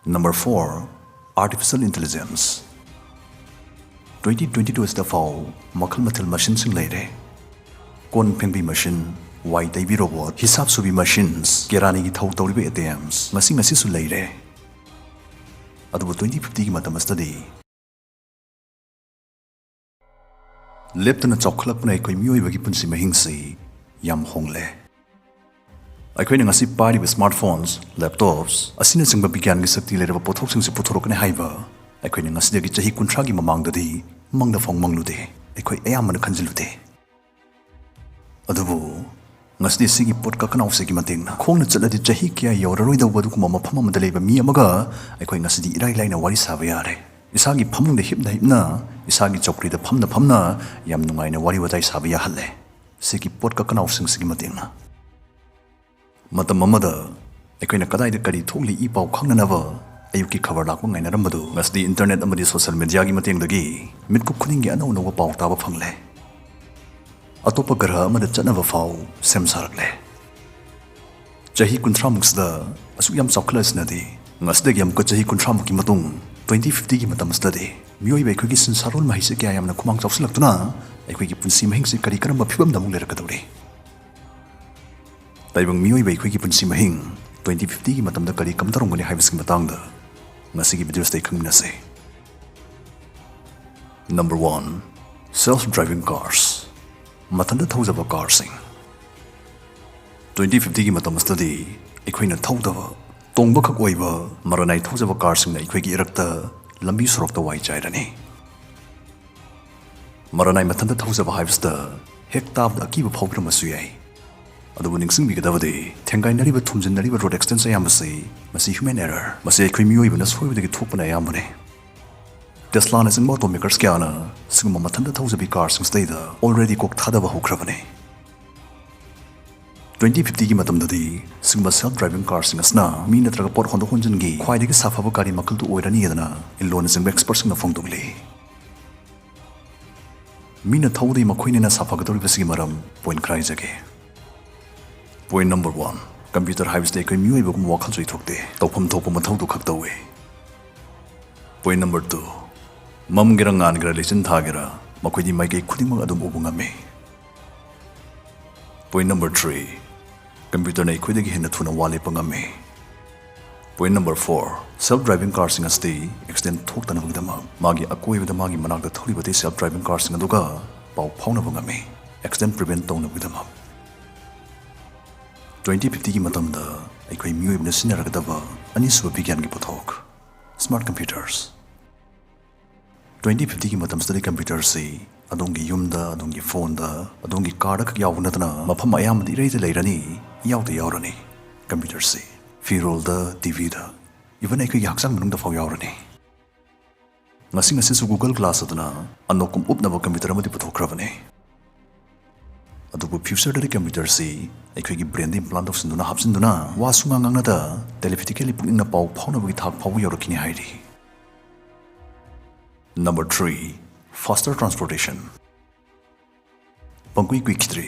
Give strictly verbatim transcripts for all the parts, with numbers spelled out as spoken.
Number four, Artificial Intelligence. Twenty twenty-two ꯑꯁꯤꯗ ꯐꯥꯎ ꯃꯈꯜ ꯃꯊꯦꯜ ꯃꯦꯁꯤꯟꯁꯤꯡ ꯂꯩꯔꯦ꯫ ꯀꯣꯟ ꯐꯦꯡꯕꯤ ꯃꯦꯁꯤꯟ, ꯋꯥꯏ ꯇꯩꯕꯤ ꯔꯣꯕꯣꯠ, ꯍꯤꯁꯥꯞ ꯁꯨꯕꯤ ꯃꯦꯁꯤꯟꯁ, ꯀꯦꯔꯥꯅꯤꯒꯤ ꯊꯧ ꯇꯧꯔꯤꯕ ꯑꯦ ꯇꯤ ꯑꯦꯝꯁ, ꯃꯁꯤꯡ ꯑꯁꯤꯁꯨ ꯂꯩꯔꯦ꯫ ꯑꯗꯨꯕꯨ twenty fiftyꯒꯤ ꯃꯇꯝ ꯑꯁꯤꯗꯗꯤ ꯂꯦꯞꯇꯅ ꯆꯥꯎꯈꯠꯂꯛꯄꯅ ꯑꯩꯈꯣꯏ ꯃꯤꯑꯣꯏꯕꯒꯤ ꯄꯨꯟꯁꯤ ꯃꯍꯤꯡꯁꯤ ꯌꯥꯝ ꯍꯣꯡꯂꯦ꯫ ꯑꯩꯈꯣꯏꯅ ꯉꯁꯤ ꯄꯥꯏꯔꯤꯕ smartphones, laptops ꯑꯁꯤꯅꯆꯤꯡꯕ ꯕꯤꯒ꯭ꯌꯥꯟꯒꯤ ꯁꯛꯇꯤ ꯂꯩꯔꯕ ꯄꯣꯠꯊꯣꯛꯁꯤꯡꯁꯤ ꯄꯨꯊꯣꯔꯛꯀꯅꯤ ꯍꯥꯏꯕ ꯑꯩꯈꯣꯏꯅ ꯉꯁꯤꯗꯒꯤ ꯆꯍꯤ ꯀꯨꯟꯊ꯭ꯔꯥꯒꯤ ꯃꯃꯥꯡꯗꯗꯤ ꯃꯪꯗ ꯐꯥꯎ ꯃꯪꯂꯨꯗꯦ꯫ ꯑꯩꯈꯣꯏ ꯑꯌꯥꯝꯕꯅ ꯈꯟꯖꯤꯜꯂꯨꯗꯦ꯫ ꯑꯗꯨꯕꯨ ꯉꯁꯤꯗꯤ ꯁꯤꯒꯤ ꯄꯣꯠ ꯀꯛꯀꯅꯥꯎꯁꯤꯒꯤ ꯃꯇꯦꯡꯅ ꯈꯣꯡꯅ ꯆꯠꯂꯗꯤ ꯆꯍꯤ ꯀꯌꯥ ꯌꯧꯔꯔꯣꯏꯗꯧꯕ ꯑꯗꯨꯒꯨꯝꯕ ꯃꯐꯝ ꯑꯃꯗ ꯂꯩꯕ ꯃꯤ ꯑꯃꯒ ꯑꯩꯈꯣꯏ ꯉꯁꯤꯗꯤ ꯏꯔꯥꯏ ꯂꯥꯏꯅ ꯋꯥꯔꯤ ꯁꯥꯕ ꯌꯥꯔꯦ꯫ ꯏꯁꯥꯒꯤ ꯐꯃꯨꯡꯗ ꯍꯤꯞꯅ ꯍꯤꯞꯅ, ꯏꯁꯥꯒꯤ ꯆꯧꯀ꯭ꯔꯤꯗ ꯐꯝꯅ ꯐꯝꯅ ꯌꯥꯝ ꯅꯨꯡꯉꯥꯏꯅ ꯋꯥꯔꯤ ꯋꯥꯇꯥꯏ ꯁꯥꯕ ꯌꯥꯍꯜꯂꯦ ꯁꯤꯒꯤ ꯄꯣꯠ ꯀꯛꯀꯅꯥꯎꯁꯤꯡꯁꯤꯒꯤ ꯃꯇꯦꯡꯅ꯫ ꯃꯇꯝ ꯑꯃꯗ ꯑꯩꯈꯣꯏꯅ ꯀꯗꯥꯏꯗ ꯀꯔꯤ ꯊꯣꯛꯂꯤ ꯏ ꯄꯥꯎ ꯈꯪꯅꯅꯕ ꯑꯌꯨꯛꯀꯤ ꯈꯕꯔ ꯂꯥꯛꯄ ꯉꯥꯏꯅꯔꯝꯕꯗꯨ ꯉꯁꯤꯗꯤ internet ꯑꯃꯗꯤ social mediaꯒꯤ ꯃꯇꯦꯡꯗꯒꯤ ꯃꯤꯠꯀꯨꯞ ꯈꯨꯗꯤꯡꯒꯤ ꯑꯅꯧ ꯑꯅꯧꯕ ꯄꯥꯎ ꯇꯥꯕ ꯐꯪꯂꯦ꯫ ꯑꯇꯣꯞꯄ ꯒ꯭ꯔꯍ ꯑꯃꯗ ꯆꯠꯅꯕ ꯐꯥꯎ ꯁꯦꯝ ꯁꯥꯔꯛꯂꯦ꯫ ꯆꯍꯤ ꯀꯨꯟꯊ꯭ꯔꯥꯃꯨꯛꯁꯤꯗ ꯑꯁꯨꯛ ꯌꯥꯝ ꯆꯥꯎꯈꯠꯂꯛꯂꯤꯁꯤꯅꯗꯤ ꯉꯁꯤꯗꯒꯤ ꯑꯃꯨꯛꯀ ꯆꯍꯤ ꯀꯨꯟꯊ꯭ꯔꯥꯃꯨꯛꯀꯤ ꯃꯇꯨꯡ twenty fiftyꯒꯤ ꯃꯇꯝꯁꯤꯗꯗꯤ ꯃꯤꯑꯣꯏꯕ ꯑꯩꯈꯣꯏꯒꯤ ꯁꯤꯟꯁꯥꯔꯣꯜ ꯃꯍꯩꯁꯦ ꯀꯌꯥ ꯌꯥꯝꯅ ꯈꯨꯃꯥꯡ ꯆꯥꯎꯁꯤꯜꯂꯛꯇꯨꯅ ꯑꯩꯈꯣꯏꯒꯤ ꯄꯨꯟꯁꯤ ꯃꯍꯤꯡꯁꯤ ꯀꯔꯤ ꯀꯔꯝꯕ ꯐꯤꯕꯝꯗ ꯑꯃꯨꯛ ꯂꯩꯔꯛꯀꯗꯧꯔꯤ? ꯇꯥꯏꯕꯪ ꯃꯤꯑꯣꯏꯕ ꯑꯩꯈꯣꯏꯒꯤ ꯄꯨꯟꯁꯤ ꯃꯍꯤꯡ twenty fiftyꯒꯤ ꯃꯇꯝꯗ ꯀꯔꯤ ꯀꯝꯗꯧꯔꯝꯒꯅꯤ ꯍꯥꯏꯕꯁꯤꯒꯤ ꯃꯇꯥꯡꯗ ꯉꯁꯤꯒꯤ videoꯁꯤꯗ ꯈꯪꯃꯤꯟꯅꯁꯦ꯫ Number one, Self Driving Cars, ꯃꯊꯟꯇ ꯊꯧꯖꯕ ꯀꯥꯔꯁꯤꯡ꯫ Twenty fiftyꯒꯤ ꯃꯇꯝ ꯑꯁꯤꯗꯗꯤ ꯑꯩꯈꯣꯏꯅ ꯊꯧꯗꯕ, ꯇꯣꯡꯕꯈꯛ ꯑꯣꯏꯕ ꯃꯔꯅꯥꯏ ꯊꯧꯖꯕ ꯀꯥꯔꯁꯤꯡꯅ ꯑꯩꯈꯣꯏꯒꯤ ꯏꯔꯛꯇ, ꯂꯝꯕꯤ ꯁꯣꯔꯣꯛꯇ ꯋꯥꯏ ꯆꯥꯏꯔꯅꯤ꯫ ꯃꯔꯅꯥꯏ ꯃꯊꯟꯇ ꯊꯧꯖꯕ ꯍꯥꯏꯕꯁꯤꯗ ꯍꯦꯛ ꯇꯥꯕꯗ ꯑꯀꯤꯕ ꯐꯥꯎꯕꯤꯔꯝꯕꯁꯨ ꯌꯥꯏ꯫ ꯑꯗꯨꯕꯨ ꯅꯤꯡꯁꯤꯡꯕꯤꯒꯗꯕꯗꯤ, ꯊꯦꯡꯒꯥꯏꯅꯔꯤꯕ, ꯊꯣꯝꯖꯤꯟꯅꯔꯤꯕ road accidents ꯑꯌꯥꯝꯕꯁꯤ ꯃꯁꯤ human error, ꯃꯁꯤ ꯑꯩꯈꯣꯏ ꯃꯤꯑꯣꯏꯕꯅ ꯁꯣꯏꯕꯗꯒꯤ ꯊꯣꯛꯄꯅ ꯑꯌꯥꯝꯕꯅꯤ꯫ Teslaꯅꯆꯤꯡꯕ automakers ꯀꯌꯥꯅ ꯁꯤꯒꯨꯝꯕ ꯃꯊꯟꯇ ꯊꯧꯖꯕꯤ ꯀꯥꯔꯁꯤꯡꯁꯤꯗꯩꯗ already ꯀꯣꯛ ꯊꯥꯗꯕ ꯍꯧꯈ꯭ꯔꯕꯅꯤ꯫ Twenty fiftyꯒꯤ ꯃꯇꯝꯗꯗꯤ ꯁꯤꯒꯨꯝꯕ self driving ꯀꯥꯔꯁꯤꯡ ꯑꯁꯤꯅ ꯃꯤ ꯅꯠꯇ꯭ꯔꯒ ꯄꯣꯠ ꯍꯣꯟꯗꯣꯛ ꯍꯣꯟꯖꯤꯟꯒꯤ ꯈ꯭ꯋꯥꯏꯗꯒꯤ ꯁꯥꯐꯕ ꯒꯥꯔꯤ ꯃꯈꯜꯗꯨ ꯑꯣꯏꯔꯅꯤꯗꯅ ꯏꯟꯂꯣꯟꯅꯆꯤꯡꯕ expertꯁꯤꯡꯅ ꯐꯣꯡꯗꯣꯛꯂꯤ꯫ ꯃꯤꯅ ꯊꯧꯕꯗꯒꯤ ꯃꯈꯣꯏꯅ ꯍꯦꯟꯅ ꯁꯥꯐꯒꯗꯧꯔꯤꯕꯁꯤꯒꯤ ꯃꯔꯝ point ꯈꯔ ꯍꯥꯏꯖꯒꯦ꯫ Point number one, Computer ꯍꯥꯏꯕꯁꯤꯗꯤ ꯑꯩꯈꯣꯏ ꯃꯤꯑꯣꯏꯕꯒꯨꯝꯕ ꯋꯥꯈꯜ ꯆꯣꯏꯊꯣꯛꯇꯦ, ꯇꯧꯐꯝ ꯊꯣꯛꯄ ꯃꯊꯧꯗꯨ ꯈꯛ ꯇꯧꯏ꯫ Point number two, ꯃꯝꯒꯦꯔꯥ ꯉꯥꯟꯒꯦꯔꯥ ꯂꯩꯆꯤꯟ ꯊꯥꯒꯦꯔꯥ ꯃꯈꯣꯏꯗꯤ ꯃꯥꯏꯀꯩ ꯈꯨꯗꯤꯡꯃꯛ ꯑꯗꯨꯝ ꯎꯕ ꯉꯝꯃꯤ꯫ Point number three, computerꯅ ꯑꯩꯈꯣꯏꯗꯒꯤ ꯍꯦꯟꯅ ꯊꯨꯅ ꯋꯥ ꯂꯦꯞꯄ ꯉꯝꯃꯤ꯫ Point number four, self driving carꯁꯤꯡ ꯑꯁꯤꯗꯤ accident ꯊꯣꯛꯇꯅꯕꯒꯤꯗꯃꯛ ꯃꯥꯒꯤ ꯑꯀꯣꯏꯕꯗ ꯃꯥꯒꯤ ꯃꯅꯥꯛꯇ ꯊꯧꯔꯤꯕ ꯑꯇꯩ self driving carꯁꯤꯡ ꯑꯗꯨꯒ ꯄꯥꯎ ꯐꯥꯎꯅꯕ ꯉꯝꯃꯤ, accident prevent ꯇꯧꯅꯕꯒꯤꯗꯃꯛ꯫ Twenty fiftyꯒꯤ ꯃꯇꯝꯗ ꯑꯩꯈꯣꯏ ꯃꯤꯑꯣꯏꯕꯅ ꯁꯤꯖꯤꯟꯅꯔꯒꯗꯕ ꯑꯅꯤꯁꯨꯕ ꯕꯤꯒ꯭ꯌꯥꯟꯒꯤ ꯄꯣꯠꯊꯣꯛ, smart computers꯫ Twenty fiftyꯒꯤ ꯃꯇꯝꯁꯤꯗꯗꯤ computerꯁꯤ ꯑꯗꯣꯝꯒꯤ ꯌꯨꯝꯗ, ꯑꯗꯣꯝꯒꯤ phoneꯗ, ꯑꯗꯣꯝꯒꯤ carꯗ ꯈꯛ ꯌꯥꯎꯕ ꯅꯠꯇꯅ ꯃꯐꯝ ꯑꯌꯥꯝꯕꯗ ꯏꯔꯩꯗ ꯂꯩꯔꯅꯤ, ꯌꯥꯎꯗ ꯌꯥꯎꯔꯅꯤ꯫ Computerꯁꯤ ꯐꯤꯔꯣꯜꯗ, TVꯗ, even ꯑꯩꯈꯣꯏꯒꯤ ꯍꯛꯆꯥꯡ ꯃꯅꯨꯡꯗ ꯐꯥꯎ ꯌꯥꯎꯔꯅꯤ꯫ ꯉꯁꯤ ꯉꯁꯤꯁꯨ Google Glass ꯑꯗꯨꯅ ꯑꯅꯣꯛꯀꯨꯝ ꯎꯞꯅꯕ computer ꯑꯃꯗꯤ ꯄꯨꯊꯣꯛꯈ꯭ꯔꯕꯅꯤ꯫ ꯑꯗꯨꯕꯨ futureꯗꯗꯤ computerꯁꯤ ꯑꯩꯈꯣꯏꯒꯤ brainꯗ implant ꯇꯧꯁꯤꯟꯗꯨꯅ ꯍꯥꯞꯆꯤꯟꯗꯨꯅ ꯋꯥ ꯁꯨꯉꯥꯡ ꯉꯥꯡꯅꯗ telepathically ꯄꯨꯛꯅꯤꯡꯅ ꯄꯥꯎ ꯐꯥꯎꯅꯕꯒꯤ ꯊꯥꯛ ꯐꯥꯎꯕ ꯌꯧꯔꯛꯈꯤꯅꯤ ꯍꯥꯏꯔꯤ꯫ Number three, faster transportation꯫ ꯄꯪꯀꯨꯏ ꯀꯨꯏꯈꯤꯗ꯭ꯔꯤ,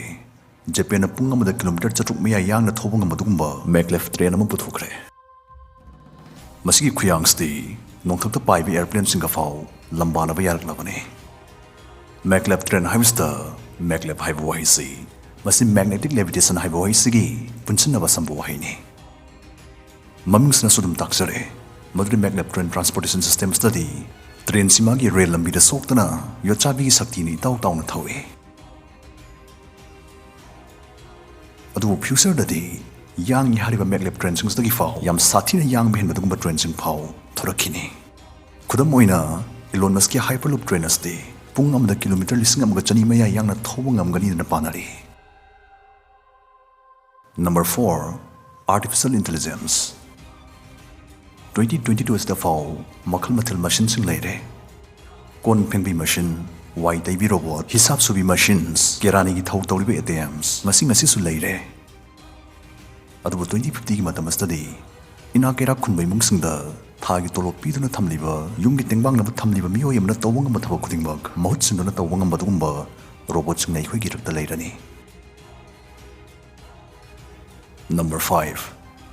ꯖꯄꯦꯟꯅ ꯄꯨꯡ ꯑꯃꯗ kilometre ꯆꯥꯇ꯭ꯔꯨꯛ ꯃꯌꯥ ꯌꯥꯡꯅ ꯊꯧꯕ ꯉꯝꯕ ꯑꯗꯨꯒꯨꯝꯕ maglev train ꯑꯃ ꯄꯨꯊꯣꯛꯈ꯭ꯔꯦ꯫ ꯃꯁꯤꯒꯤ ꯈꯨꯌꯥꯡꯁꯤꯗꯤ ꯅꯣꯡꯊꯛꯇ ꯄꯥꯏꯕ aeroplaneꯁꯤꯡꯒ ꯐꯥꯎ ꯂꯝꯕꯥꯅꯕ ꯌꯥꯔꯛꯂꯕꯅꯤ꯫ Maglev train ꯍꯥꯏꯕꯁꯤꯗ maglev ꯍꯥꯏꯕ ꯋꯥꯍꯩꯁꯤ ꯃꯁꯤ magnetic levitation ꯍꯥꯏꯕ ꯋꯥꯍꯩꯁꯤꯒꯤ ꯄꯨꯟꯁꯤꯟꯅꯕ ꯁꯝꯕ ꯋꯥꯍꯩꯅꯤ꯫ ꯃꯃꯤꯡꯁꯤꯅꯁꯨ ꯑꯗꯨꯝ ꯇꯥꯛꯆꯔꯦ ꯃꯗꯨꯗꯤ maglev train transportation system study trainꯁꯤ ꯃꯥꯒꯤ rail ꯂꯝꯕꯤꯗ ꯁꯣꯛꯇꯅ ꯌꯣꯠꯆꯥꯕꯤꯒꯤ ꯁꯛꯇꯤꯅ ꯏꯇꯥꯎ ꯇꯥꯎꯅ ꯊꯧꯏ꯫ ꯑꯗꯨꯕꯨ futureꯗꯗꯤ ꯌꯥꯡꯏ ꯍꯥꯏꯔꯤꯕ maglev trainꯁꯤꯡꯁꯤꯗꯒꯤ ꯐꯥꯎ ꯌꯥꯝ ꯁꯥꯊꯤꯅ ꯌꯥꯡꯕ ꯍꯦꯟꯕ ꯑꯗꯨꯒꯨꯝꯕ trainꯁꯤꯡ ꯐꯥꯎ ꯊꯣꯔꯛꯈꯤꯅꯤ꯫ ꯈꯨꯗꯝ ꯑꯣꯏꯅ, Elon Muskꯀꯤ Hyperloop train ꯑꯁꯤꯗꯤ ꯄꯨꯡ ꯑꯃꯗ kilometre ꯂꯤꯁꯤꯡ ꯑꯃꯒ ꯆꯅꯤ ꯃꯌꯥ ꯌꯥꯡꯅ ꯊꯧꯕ ꯉꯝꯒꯅꯤꯗꯅ ꯄꯥꯅꯔꯤ꯫ Number four, artificial intelligence꯫ Twenty twenty two ꯑꯁꯤꯗ ꯐꯥꯎ ꯃꯈꯜ ꯃꯊꯦꯜ machineꯁꯤꯡ ꯂꯩꯔꯦ꯫ ꯀꯣꯟ ꯐꯦꯡꯕꯤ machine, ꯋꯥꯏ ꯇꯩꯕꯤ robot, ꯍꯤꯁꯥꯞ ꯁꯨꯕꯤ machines, ꯀꯦꯔꯥꯅꯤꯒꯤ ꯊꯧ ꯇꯧꯔꯤꯕ ATMs, ꯃꯁꯤ ꯉꯁꯤꯁꯨ ꯂꯩꯔꯦ꯫ ꯑꯗꯨꯕꯨ twenty fiftyꯒꯤ ꯃꯇꯝ ꯑꯁꯤꯗꯗꯤ ꯏꯅꯥꯛ ꯀꯩꯔꯥꯛ ꯈꯨꯟꯕ ꯏꯃꯨꯡꯁꯤꯡꯗ ꯊꯥꯒꯤ ꯇꯣꯂꯣꯞ ꯄꯤꯗꯨꯅ ꯊꯝꯂꯤꯕ, ꯌꯨꯝꯒꯤ ꯇꯦꯡꯕꯥꯡꯅꯕ ꯊꯝꯂꯤꯕ ꯃꯤꯑꯣꯏ ꯑꯃꯅ ꯇꯧꯕ ꯉꯝꯕ ꯊꯕꯛ ꯈꯨꯗꯤꯡꯃꯛ ꯃꯍꯨꯠ ꯁꯤꯟꯗꯨꯅ ꯇꯧꯕ ꯉꯝꯕ ꯑꯗꯨꯒꯨꯝꯕ robotꯁꯤꯡꯅ ꯑꯩꯈꯣꯏꯒꯤ ꯏꯔꯛꯇ ꯂꯩꯔꯅꯤ꯫ Number five,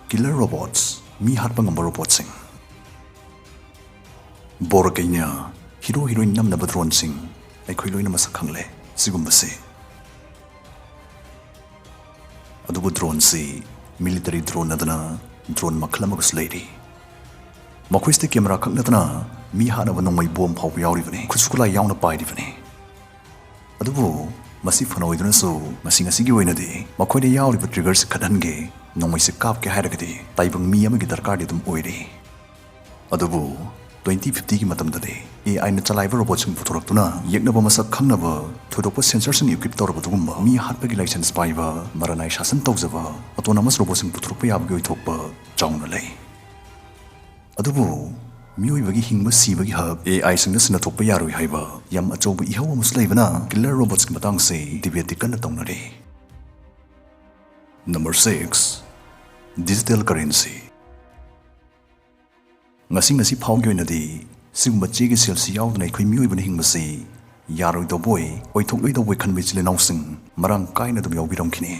killer robots, ꯃꯤ ꯍꯥꯠꯄ ꯉꯝꯕ ꯔꯣꯕꯣꯠꯁꯤꯡ꯫ ꯕꯣꯔ ꯀꯩꯅ ꯍꯤꯔꯣ ꯍꯤꯔꯣꯏꯟ ꯅꯝꯅꯕ ꯗ꯭ꯔꯣꯟꯁꯤꯡ ꯑꯩꯈꯣꯏ ꯂꯣꯏꯅ ꯃꯁꯛ ꯈꯪꯂꯦ ꯁꯤꯒꯨꯝꯕꯁꯤ꯫ ꯑꯗꯨꯕꯨ ꯗ꯭ꯔꯣꯟꯁꯤ ꯃꯤꯂꯤꯇꯔꯤ ꯗ꯭ꯔꯣꯟ ꯅꯠꯇꯅ ꯗ꯭ꯔꯣꯟ ꯃꯈꯜ ꯑꯃꯒꯁꯨ ꯂꯩꯔꯤ꯫ ꯃꯈꯣꯏꯁꯤꯗ ꯀꯦꯃꯦꯔꯥ ꯈꯛ ꯅꯠꯇꯅ ꯃꯤ ꯍꯥꯠꯅꯕ ꯅꯣꯡꯃꯩ ꯕꯣꯝ ꯐꯥꯎꯕ ꯌꯥꯎꯔꯤꯕꯅꯤ, ꯈꯨꯠꯁꯨ ꯈꯨꯠꯂꯥꯏ ꯌꯥꯎꯅ ꯄꯥꯏꯔꯤꯕꯅꯤ꯫ ꯑꯗꯨꯕꯨ ꯃꯁꯤ ꯐꯅ ꯑꯣꯏꯗꯨꯅꯁꯨ ꯉꯁꯤ ꯉꯁꯤꯒꯤ ꯑꯣꯏꯅꯗꯤ ꯃꯈꯣꯏꯗ ꯌꯥꯎꯔꯤꯕ ꯇ꯭ꯔꯤꯒꯔꯁꯤ ꯈꯠꯍꯟꯒꯦ, ꯅꯣꯡꯃꯩꯁꯤ ꯀꯥꯞꯀꯦ ꯍꯥꯏꯔꯒꯗꯤ ꯇꯥꯏꯕꯪ ꯃꯤ ꯑꯃꯒꯤ ꯗꯔꯀꯥꯔꯗꯤ ꯑꯗꯨꯝ ꯑꯣꯏꯔꯤ꯫ ꯑꯗꯨꯕꯨ twenty fiftyꯒꯤ ꯃꯇꯝꯗꯗꯤ AI ꯅ ꯆꯂꯥꯏꯕ ꯔꯣꯕꯣꯠꯁꯤꯡ ꯄꯨꯊꯣꯔꯛꯇꯨꯅ ꯌꯦꯛꯅꯕ ꯃꯁꯛ ꯈꯪꯅꯕ ꯊꯣꯏꯗꯣꯛꯄ ꯁꯦꯟꯁꯔꯁꯤꯡ ꯏꯀ꯭ꯋꯤꯞ ꯇꯧꯔꯕ ꯑꯗꯨꯒꯨꯝꯕ ꯃꯤ ꯍꯥꯠꯄꯒꯤ ꯂꯥꯏꯁꯦꯟꯁ ꯄꯥꯏꯕ ꯃꯔꯅꯥꯏ ꯁꯥꯁꯟ ꯇꯧꯖꯕ autonomous ꯔꯣꯕꯣꯠꯁꯤꯡ ꯄꯨꯊꯣꯔꯛꯄ ꯌꯥꯕꯒꯤ ꯑꯣꯏꯊꯣꯛꯄ ꯆꯥꯎꯅ ꯂꯩ꯫ ꯑꯗꯨꯕꯨ ꯃꯤꯑꯣꯏꯕꯒꯤ ꯍꯤꯡꯕ ꯁꯤꯕꯒꯤ ꯍꯛ AIꯁꯤꯡꯅ ꯁꯤꯟꯅꯊꯣꯛꯄ ꯌꯥꯔꯣꯏ ꯍꯥꯏꯕ ꯌꯥꯝ ꯑꯆꯧꯕ ꯏꯍꯧ ꯑꯃꯁꯨ ꯂꯩꯕꯅ ꯀꯤꯂꯔ ꯔꯣꯕꯣꯠꯁꯀꯤ ꯃꯇꯥꯡꯁꯤ ꯗꯤꯕꯦꯠꯇꯤ ꯀꯟꯅ ꯇꯧꯅꯔꯤ꯫ Number six, digital currency꯫ ꯉꯁꯤ ꯉꯁꯤ ꯐꯥꯎꯒꯤ ꯑꯣꯏꯅꯗꯤ ꯁꯤꯒꯨꯝꯕ ꯆꯦꯒꯤ ꯁꯦꯜꯁꯤ ꯌꯥꯎꯗꯅ ꯑꯩꯈꯣꯏ ꯃꯤꯑꯣꯏꯕꯅ ꯍꯤꯡꯕꯁꯤ ꯌꯥꯔꯣꯏꯗꯧꯕꯣꯏ, ꯑꯣꯏꯊꯣꯛꯂꯣꯏꯗꯧꯕꯣꯏ ꯈꯟꯕ ꯏꯆꯤꯜ ꯏꯅꯥꯎꯁꯤꯡ ꯃꯔꯥꯡ ꯀꯥꯏꯅ ꯑꯗꯨꯝ ꯌꯥꯎꯕꯤꯔꯝꯈꯤꯅꯤ꯫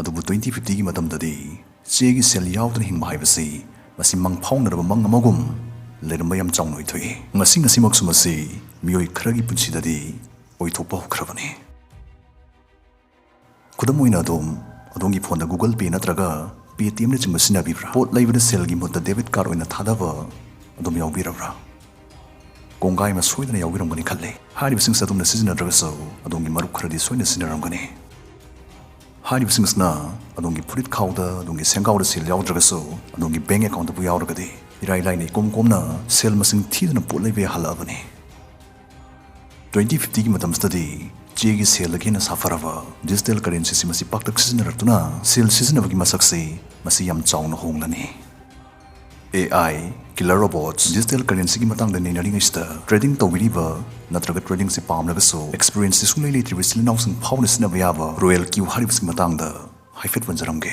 ꯑꯗꯨꯕꯨ twenty fiftyꯒꯤ ꯃꯇꯝꯗꯗꯤ ꯆꯦꯒꯤ ꯁꯦꯜ ꯌꯥꯎꯗꯅ ꯍꯤꯡꯕ ꯍꯥꯏꯕꯁꯤ ꯃꯁꯤ ꯃꯪꯐꯥꯎꯅꯔꯕ ꯃꯪ ꯑꯃꯒꯨꯝ ꯂꯩꯔꯝꯕ ꯌꯥꯝ ꯆꯥꯎꯅ ꯑꯣꯏꯊꯣꯛꯏ꯫ ꯉꯁꯤ ꯉꯁꯤꯃꯛꯁꯨ ꯃꯁꯤ ꯃꯤꯑꯣꯏ ꯈꯔꯒꯤ ꯄꯨꯟꯁꯤꯗꯗꯤ ꯑꯣꯏꯊꯣꯛꯄ ꯍꯧꯈ꯭ꯔꯕꯅꯤ꯫ ꯈꯨꯗꯝ ꯑꯣꯏꯅ ꯑꯗꯣꯝ, ꯑꯗꯣꯝꯒꯤ ꯐꯣꯟꯗ Google Pay ꯅꯠꯇ꯭ꯔꯒ Paytmꯅꯆꯤꯡꯕ ꯁꯤꯖꯤꯟꯅꯕꯤꯕ꯭ꯔꯥ? ꯄꯣꯠ ꯂꯩꯕꯗ ꯁꯦꯜꯒꯤ ꯃꯍꯨꯠꯇ debit card ꯑꯣꯏꯅ ꯊꯥꯗꯕ ꯑꯗꯨꯝ ꯌꯥꯎꯕꯤꯔꯕ꯭ꯔꯥ? ꯀꯣꯡꯒꯥꯏ ꯑꯃ ꯁꯣꯏꯗꯅ ꯌꯥꯎꯕꯤꯔꯝꯒꯅꯤ ꯈꯜꯂꯤ꯫ ꯍꯥꯏꯔꯤꯕꯁꯤꯡꯁꯤ ꯑꯗꯣꯝꯅ ꯁꯤꯖꯤꯟꯅꯗ꯭ꯔꯒꯁꯨ ꯑꯗꯣꯝꯒꯤ ꯃꯔꯨꯞ ꯈꯔꯗꯤ ꯁꯣꯏꯗꯅ ꯁꯤꯖꯤꯟꯅꯔꯝꯒꯅꯤ꯫ ꯍꯥꯏꯔꯤꯕꯁꯤꯡꯁꯤꯅ ꯑꯗꯣꯝꯒꯤ ꯐꯨꯔꯤꯠ ꯈꯥꯎꯗ, ꯑꯗꯣꯝꯒꯤ ꯁꯦꯡꯒꯥꯎꯗ ꯁꯦꯜ ꯌꯥꯎꯗ꯭ꯔꯒꯁꯨ ꯑꯗꯣꯝꯒꯤ bank accountꯕꯨ ꯌꯥꯎꯔꯒꯗꯤ ꯏꯔꯥꯏ ꯂꯥꯏꯅ ꯏꯀꯣꯝ ꯀꯣꯝꯅ ꯁꯦꯜ ꯃꯁꯤꯡ ꯊꯤꯗꯅ ꯄꯣꯠ ꯂꯩꯕ ꯌꯥꯍꯜꯂꯛꯑꯕꯅꯤ꯫ Twenty fiftyꯒꯤ ꯃꯇꯝꯁꯤꯗꯗꯤ ꯆꯦꯒꯤ ꯁꯦꯜꯗꯒꯤ ꯍꯦꯟꯅ ꯁꯥꯐꯔꯕ digital currencyꯁꯤ ꯃꯁꯤ ꯄꯥꯛꯇꯛ ꯁꯤꯖꯤꯟꯅꯔꯛꯇꯨꯅ ꯁꯦꯜ ꯁꯤꯖꯤꯟꯅꯕꯒꯤ ꯃꯁꯛꯁꯤ ꯃꯁꯤ ꯌꯥꯝ ꯆꯥꯎꯅ ꯍꯣꯡꯂꯅꯤ꯫ AI, killer robots, digital currencyꯒꯤ ꯃꯇꯥꯡꯗ ꯅꯩꯅꯔꯤꯉꯩꯁꯤꯗ trading ꯇꯧꯕꯤꯔꯤꯕ ꯅꯠꯇ꯭ꯔꯒ tradingꯁꯤ ꯄꯥꯝꯂꯒꯁꯨ experienceꯁꯤ ꯁꯨꯡꯂꯩ ꯂꯩꯇ꯭ꯔꯤꯕ ꯏꯆꯤꯜ ꯏꯅꯥꯎꯁꯤꯡ ꯐꯥꯎꯅ ꯁꯤꯖꯤꯟꯅꯕ ꯌꯥꯕ Royal Q ꯍꯥꯏꯔꯤꯕꯁꯤꯒꯤ ꯃꯇꯥꯡꯗ ꯍꯥꯏꯐꯦꯠ ꯄꯟꯖꯔꯝꯒꯦ꯫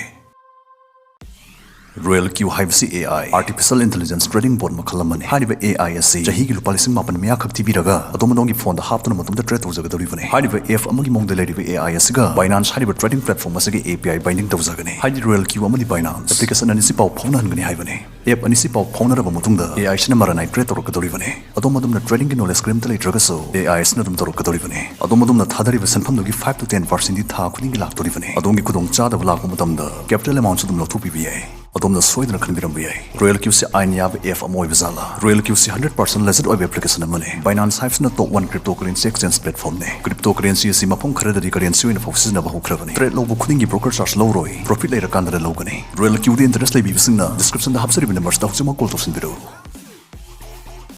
Royal Q ꯍꯥꯏꯕꯁꯤ A I, Artificial Intelligence Trading Bot ꯃꯈꯜ ꯑꯃꯅꯤ꯫ ꯍꯥꯏꯔꯤꯕ A I ꯑꯁꯤ ꯆꯍꯤꯒꯤ ꯂꯨꯄꯥ ꯂꯤꯁꯤꯡ ꯃꯥꯄꯟ ꯃꯌꯥ ꯈꯛ ꯊꯤꯕꯤꯔꯒ ꯑꯗꯣꯝ ꯑꯗꯣꯝꯒꯤ ꯐꯣꯟꯗ ꯍꯥꯞꯇꯨꯅ ꯃꯇꯣꯝꯇ ꯇ꯭ꯔꯦꯗ ꯇꯧꯖꯒꯗꯧꯔꯤꯕꯅꯤ꯫ ꯍꯥꯏꯔꯤꯕ ꯑꯦꯞ ꯑꯃꯒꯤ ꯃꯑꯣꯡꯗ ꯂꯩꯔꯤꯕ A I ꯑꯁꯤꯒ Binance ꯍꯥꯏꯔꯤꯕ ꯇ꯭ꯔꯦꯗꯤꯡ ꯄ꯭ꯂꯦꯠꯐꯣꯔꯝ ꯑꯁꯤꯒꯤ A P I ꯕꯥꯏꯟꯗꯤꯡ ꯇꯧꯖꯒꯅꯤ꯫ ꯍꯥꯏꯗꯤ Royal Q ꯑꯃꯗꯤ Binance ꯑꯦꯄ꯭ꯂꯤꯀꯦꯁꯟ ꯑꯅꯤꯁꯤ ꯄꯥꯎ ꯐꯥꯎꯅꯍꯟꯒꯅꯤ ꯍꯥꯏꯕꯅꯤ꯫ ꯑꯦꯞ ꯑꯅꯤꯁꯤ ꯄꯥꯎ ꯐꯥꯎꯅꯔꯕ ꯃꯇꯨꯡꯗ A I ꯁꯤꯅ ꯃꯔꯥꯅꯥꯏ ꯇ꯭ꯔꯦꯗ ꯇꯧꯔꯛꯀꯗꯧꯔꯤꯕꯅꯤ꯫ ꯑꯗꯣꯝ ꯑꯗꯣꯝꯅ ꯇ꯭ꯔꯦꯗꯤꯡꯒꯤ ꯅꯣꯂꯦꯖ ꯀꯔꯤꯝꯇ ꯂꯩꯇ꯭ꯔꯒꯁꯨ A I ꯁꯤꯅ ꯑꯗꯨꯝ ꯇꯧꯔꯛꯀꯗꯧꯔꯤꯕꯅꯤ꯫ ꯑꯗꯣꯝ ꯑꯗꯣꯝꯅ ꯊꯥꯗꯔꯤꯕ ꯁꯦꯟꯐꯝꯗꯨꯒꯤ five to ten percent ꯗꯤ ꯊꯥ ꯈꯨꯗꯤꯡꯒꯤ ꯂꯥꯛꯇꯧꯔꯤꯕꯅꯤ꯫ ꯑꯗꯣꯝꯒꯤ ꯈꯨꯗꯣꯡꯆꯥꯗꯕ ꯂꯥꯛꯄ ꯃꯇꯝꯗ ꯀꯦꯄꯤꯇꯦꯜ ꯑꯦꯃꯥꯎꯟꯁꯨ ꯑꯗꯨꯝ ꯂꯧꯊꯣꯛꯄꯤꯕ ꯌꯥꯏ꯫ ꯑꯗꯣꯝꯅ ꯁꯣꯏꯗꯅ ꯈꯟꯕꯤꯔꯝꯕ ꯌꯥꯏ, ꯔꯣꯌꯦꯜ ꯀ꯭ꯌꯨꯁꯤ ꯑꯥꯏꯟ ꯌꯥꯕ ꯑꯦꯞ ꯑꯃ ꯑꯣꯏꯕ ꯖꯥꯠꯂꯥ? ꯔꯣꯌꯦꯜ ꯀ꯭ꯌꯨꯁꯤ hundred percent ꯂꯦꯖꯤꯠ ꯑꯣꯏꯕ ꯑꯦꯄ꯭ꯂꯤꯀꯦꯁꯟ ꯑꯃꯅꯤ꯫ ꯕꯥꯏꯅꯥꯟꯁ ꯍꯥꯏꯕꯁꯤꯅ top one ꯀ꯭ꯔꯤꯞꯇꯣ currency exchange ꯄ꯭ꯂꯦꯠꯐꯣꯔꯝꯅꯤ꯫ ꯀ꯭ꯔꯤꯞꯇꯣ currency ꯑꯁꯤ ꯃꯐꯝ ꯈꯔꯗꯗꯤ ꯀꯔꯦꯟꯁꯤ ꯑꯣꯏꯅ ꯐꯥꯎ ꯁꯤꯖꯤꯟꯅꯕ ꯍꯧꯈ꯭ꯔꯕꯅꯤ꯫ ꯇ꯭ꯔꯦꯗ ꯂꯧꯕ ꯈꯨꯗꯤꯡꯒꯤ ꯕ꯭ꯔꯣꯀꯔ ꯆꯥꯔꯖ ꯂꯧꯔꯣꯏ, ꯄ꯭ꯔꯣꯐꯤꯠ ꯂꯩꯔꯀꯥꯟꯗꯅ ꯂꯧꯒꯅꯤ꯫ ꯔꯣꯌꯦꯜ ꯀ꯭ꯌꯨꯗ ꯏꯟꯇꯔꯦꯁ ꯂꯩꯕꯤꯕꯁꯤꯡꯅ ꯗꯤꯁꯀ꯭ꯔꯤꯞꯁꯟꯗ ꯍꯥꯞꯆꯔꯤꯕ ꯅꯝꯕꯔꯁꯤꯗ ꯍꯧꯖꯤꯛꯃꯛ ꯀꯣꯜ ꯇꯧꯁꯤꯟꯕꯤꯔꯛꯎ꯫